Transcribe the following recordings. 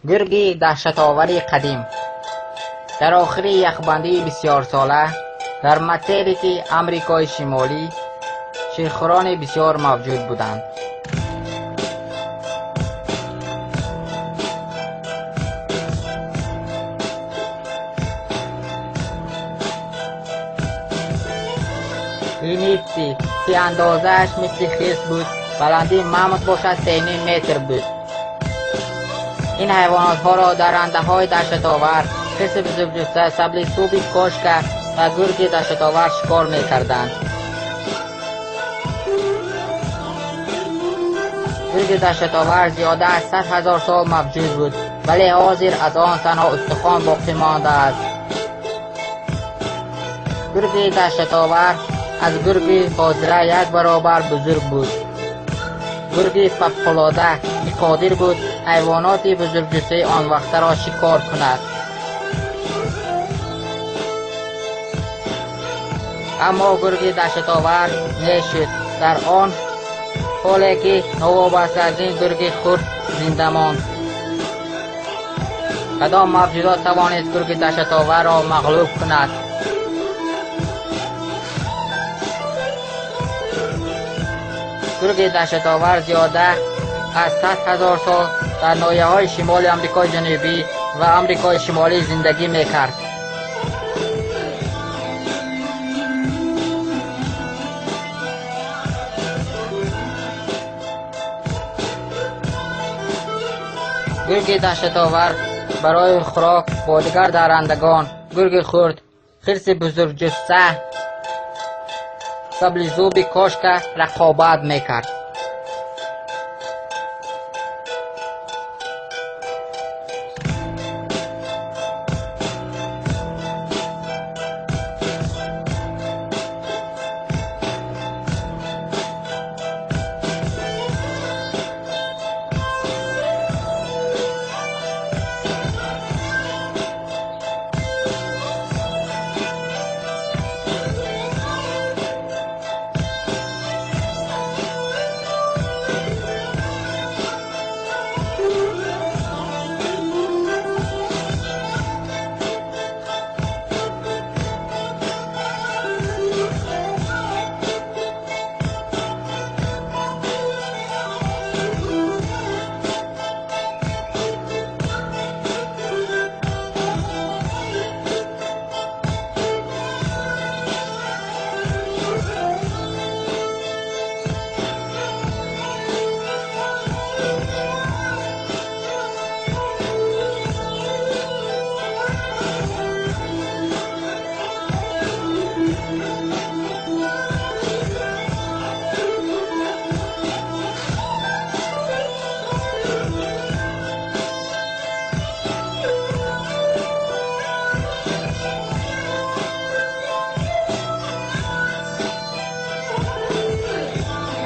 Гурги даҳшатовари қадим. Дар охири яхбандии бисёрсола дар материки Амрикои Шимолӣ ширхӯрони бисёр мавҷуд буданд. Ин ки андозааш мисли хирс буд, баландии мамут бошад 3,5 метр буд. Ин ҳайвонотҳоро даррандаҳои даҳшатовар, хирси бузургҷусса, саблисуби кошка ва гурги даҳшатовар шикор мекарданд. Гурги даҳшатовар зиёда аз 100 ҳазор сол мавҷуд буд, вале ҳозир аз он танҳо устухон боқӣ мондааст. Гурги даҳшатовар аз гурги ҳозира як баробар бузург буд. Гурги фавқулода ки қодир буд ҳайвоноти бузургҷуссаи он вақтаро шикор кунад. Аммо гурги даҳшатовар нешуд, дар он ҳоле ки новобаста аз ин гурги хурд зинда монд. Кадом мавҷудот тавонист гурги даҳшатоварро мағлуб кунад? Гурги даҳшатовар зиёда аз 100 ҳазор сол дар ноҳияҳои шимоли Амрикои Ҷанубӣ ва Амрикои Шимолӣ зиндагӣ мекард. Гурги даҳшатовар барои хӯрок бо дигар даррандагон, гурги хурд, хирси бузургҷусса, саблизуби кошка рақобат мекард.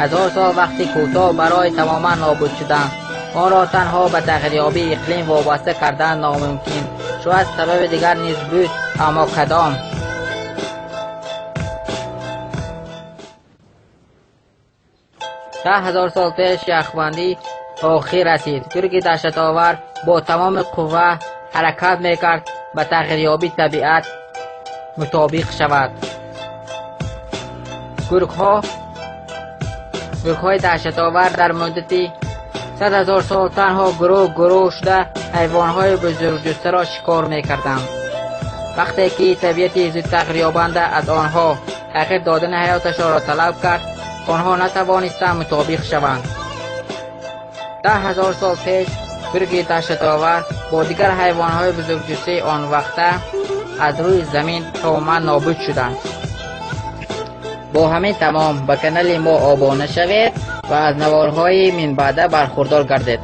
Ҳазор сол вақти кӯтоҳ барои тамоман нобуд шудан. Онро танҳо ба тағйирёбии иқлим вобаста кардан номумкин. Шояд сабаби дигар низ буд, аммо кадом? 10 ҳазор сол пеш яхбандӣ ба охир расид. Гурги даҳшатовар бо тамоми қувва ҳаракат мекард ба тағйирёбии табиат мутобиқ шавад. Гургҳои даҳшатовар дар муддати 100 ҳазор сол танҳо гурӯҳ гурӯҳ шуда ҳайвонҳои бузургҷуссаро шикор мекарданд. Вақте ки табиати зудтағйирёбанда аз онҳо тағйир додани ҳаёташонро талаб кард, онҳо натавонистанд мутобиқ шаванд. 10 ҳазор сол пеш гурги даҳшатовар бо дигар ҳайвонҳои бузургҷуссаи он вақта аз рӯи замин тамоман нобуд шуданд. Бо ҳамин тамом ба канали мо обуна шавед ва аз наворҳои минбаъда бархурдор гардед.